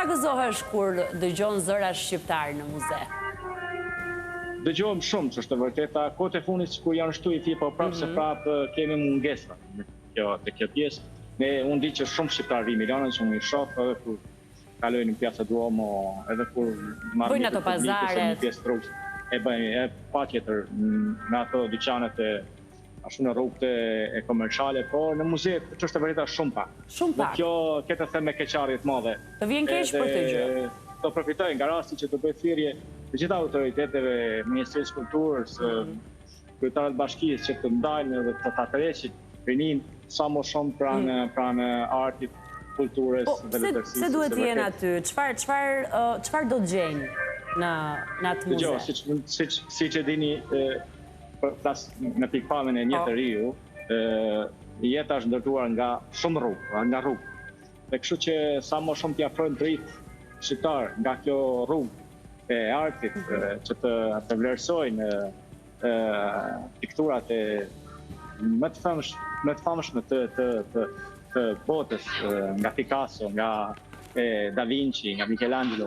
Sa gëzohesh kur dëgjon zëra shqiptarë në muze? Dëgjojmë shumë, që është e vërteta, kohët e fundit sikur janë shtu i fi, po prapë se mhm. prapë kemi mungesa në kjo, te kjo pjesë. Ne, unë di që shumë shqiptarë vijnë Milano, që unë i shoh edhe kur kaloj në Piazza Duomo, edhe kur marr një ato pazaret. Në pjesë të rrugës, e bëjmë, e patjetër në ato dyqanet e ashtu në rrugët e komerciale, por në muze që është e vërteta shumë pak. Shumë pak. Dhe kjo këtë e them me keqardhje të madhe. Të vjen keq për këtë gjë. Do përfitoj nga rasti që të bëj thirrje të gjitha autoriteteve, Ministrisë së Kulturës, mm -hmm. kryetarët e bashkisë që të ndajnë edhe të ta tërheqin rininë sa më shumë pranë mm. pranë artit, kulturës po, dhe letërsisë. Pse duhet të jenë aty? Çfarë çfarë çfarë do të gjejnë në në atë muze? Dëgjo, siç siç siç e dini, flas në pikëpamjen e një po. të riu, jeta është ndërtuar nga shumë rrugë, nga rrugë. Dhe kështu që sa më shumë t'i afrojmë të rinjtë shqiptarë nga kjo rrugë e artit mhm. që të të vlerësojnë pikturat e më të famshme, më të famshme të të të të botës nga Picasso, nga Da Vinci, nga Michelangelo.